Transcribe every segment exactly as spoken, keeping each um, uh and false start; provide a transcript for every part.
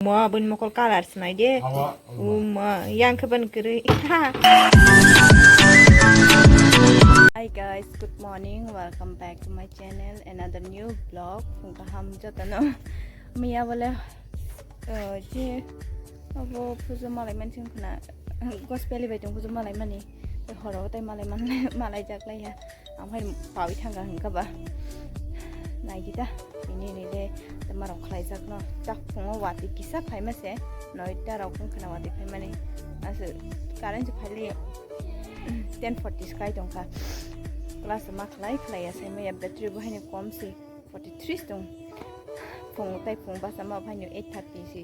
Mo aboni mokol colour se nai de. Awa, awa. Uma, yang khe ban kwrwi. Hi guys, good morning. Welcome back to my channel. Another new vlog. Phung kaham jotono. Miya bole, eh, je abo pujo malai mansing khna. Gospel bai tong pujo malai mani. Horo tai malai man, malai jak lai ya. Ang phai pawi thangkha hwnkha ba. Naidi ta, ini ini de, tei marok khlaijakno. Tak phungo watwi kisa phaima se, noita rok wngkha na watwi phaimani. Aswk current se phailiya, ten forty sky tongkha. Class ma khlai khlai ya, saimaya battery bo haino kom se, forty three tong. Phung tai phung basa ma phaino eight thirty se.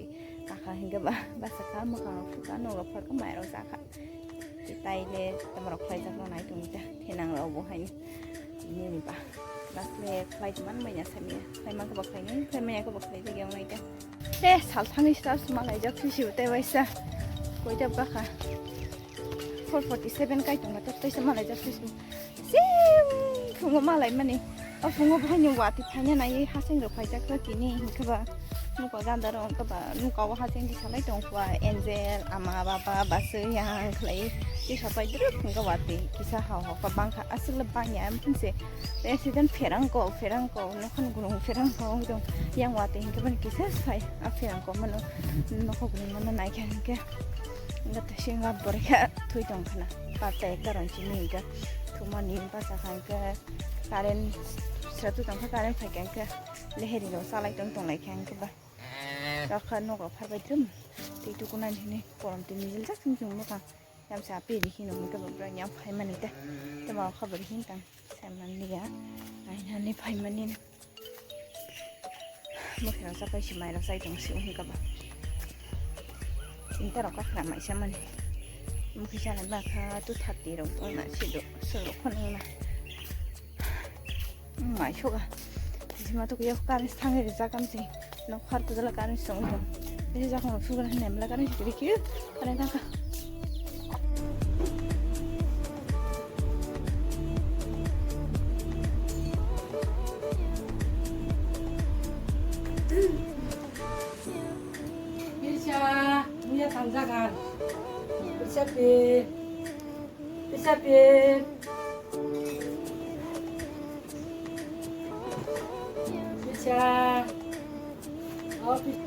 Akha hwnkhe ba, basa kha, mwkhang rok sukha, nok rok pharkha, mai rok jakha. Tei taile tamo rok khlaijakno nai tongwi ta, thinang rok bo hai nini ba. Last le khlai man manya samya, khlai man khe ba khlai nai, khlai manya khe ba khlai jak yang nai ta. Te sal thangwi sa suma laijak sisi tei waisa. Koi ta bwkha. Four forty seven kai tonga, tok tei suma laijak sisi. Sim phungo malai mani. O phungo bahai ni watwi phaina nai hasing rok phaijak kha tini hinkhe ba nuko ganda rok hinkhe ba nuko o hasing di salai tong kha Angel ama baba basui yang khlai ti sapai dru phungo watwi kisa hao hao kha bangkha aswk le bangya am phunse accident pherang ko pherang ko nokhan gurung pherang ko dong yang watwi hinkhe ba kisa sai a pherang ko mano nokho gurung mano nai kha hinkhe. Hingke tei singa borikhe thui tong khna. Pata ekta rong chini hingke thumani basa kha hingke current sratu tong kha current phaikha hingke leheri rok salai tong tong lai kha hingke ba. Rokha nogo pharbai thum tei tukunani hini korom twi mijil jak chum chum nukha. Yamsa apiri hino hingke ba borok yang phaimani te. Tei ma kha bori hintang. Saimanliya, ainani phaimani. Mwkhirok chapai si mairok chai tong si wngkha ba. Chinta rok kakhra maisa mani. Mwkhwi chanai bakha two thirty rok wngna sido sorok khon wngna. Mai soga. Sima to kuya current thangwi rijak am si. Nok phar kujala current song tong. Bisi jakong rok sugra hwnwi mela current sitiri kiyo. Current thangkha. Bisa, muya tangjagan. Bisa pi. Bisa pi. Bisa. Oh, pi-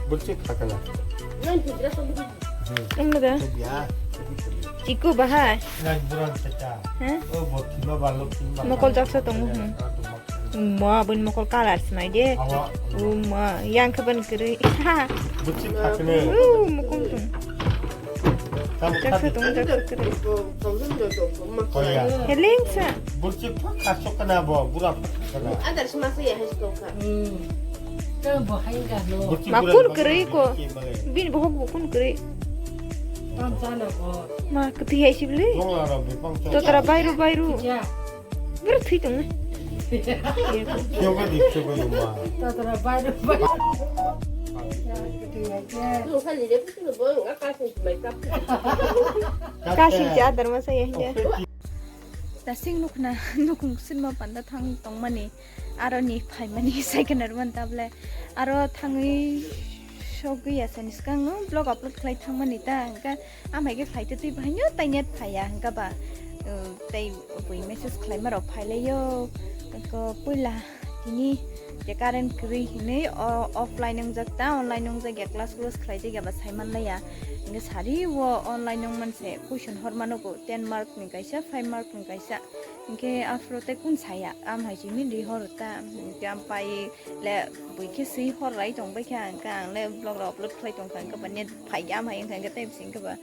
Bwswk kha kana? Hmm. Wng da. Chubya. Chiko bahai. Nai buran seta. He? O bo thima ba lok thima ba. Mokol jaksa tongo, hmm. Ma bun mokol colour sinai de. Awa. U ma, yang khe ban kwrwi. Bwswk kha kana? U mokol tung. Jaksa tongo, jaksa kwrwi. Heleng sa. Burchik phak khasok kana bo, bura phak kana. Adar sima sa ya hai kok ka. Hmm. Ka bo hai ga no. Burchik ma bura kun bura kwrwi ko. Bini bohok bo kun kwrwi. Tam sana ko. Ma kwtwi hai sibli. Jongla ro bipang chong. Totara bairu bairu. Ya. Bura thwi tong. Yoga di yoga yoga. Totara bairu bairu. Nung sa ni de putu bo nga ka sin mai kap. Kasi cha dar ma sa ya. Dasing nukna nukung sinma panda thang tongmani aroni phaimani second ar man table aro thangwi sogwi asani skang vlog upload khlai thangmani ta hwnkha amhaike khlai twi twi bahaino tai net phaiya hwnkha ba tei bui message khlaima rok phailaio hwnkha puila tini je current kwrwi hinwi offline wngjak ta online wngjak ya class class khlai twi ba saimanlaiya hwnkha sari o online wngman se question hormano bo ten mark ni kaisa five mark ni kaisa. Hinkhe aphuru tei kun saya, am hai simi ri hor ta, hinkhe am pai le buikhe swi hor rai tong baikha, hinkhe ang le vlog rok upload khlai tongkha, hinkhe ba net phaikhe am hai wngkha, hinkhe tei bising khe ba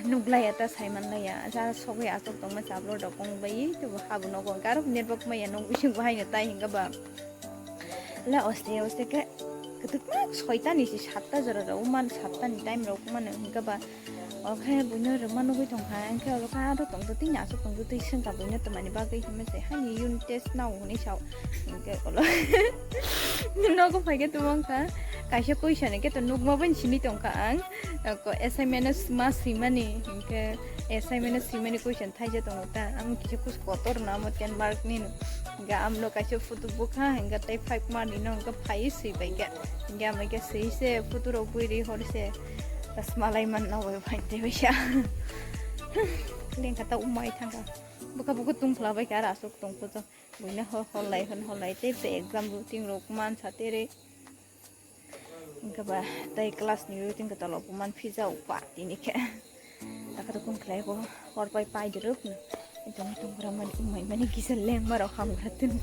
nuklaiya ta saimanlaiya, ja sogwi achuk tongma cha upload rok wng bai, tei bo habo nogo hinkhe aro network maya nok bising bo haino tai hinkhe ba. Le oste oste khe kwtwkma soitani si satta jora rok man, sattani time rok mano hingke ba. Okhe buino rwma nugui tongkha, hingke oro kha aro tongtwtwi nasuk tongtwtwi swngkha buino twmani bagwi himse haini unit test nao hwnwi sao. Hingke olo nogo phaikhe tumangkha, kaisa question hingke to nukma bai sini tongkha ang. Ko assignment no ma swimani, hingke assignment no swimani question thaisa tongo ta. Ang kisa kus kotor no amo ten mark ni no. Hingke amno kaisa photo bukha, hingke tei five mark ni no hingke phai swi bai khe. Hingke amai khe swi se photo rok bui ri hor se. Kasmalai man no bai phai tei bai sa. Lengkha ta umai thangkha. Bwkha bwkha tungkhla bai khe aro aswk tongkho jang. Buino hor hor lai hwn hor lai tei exam routine rok man sa tere. Hingke ba tei class ni routine khe tolok man phijao ba tini khe. Takha dokun khlai bo hor pai pai dirok no. Tong tong gra mani umai mani kisa leng maro ham gra tun.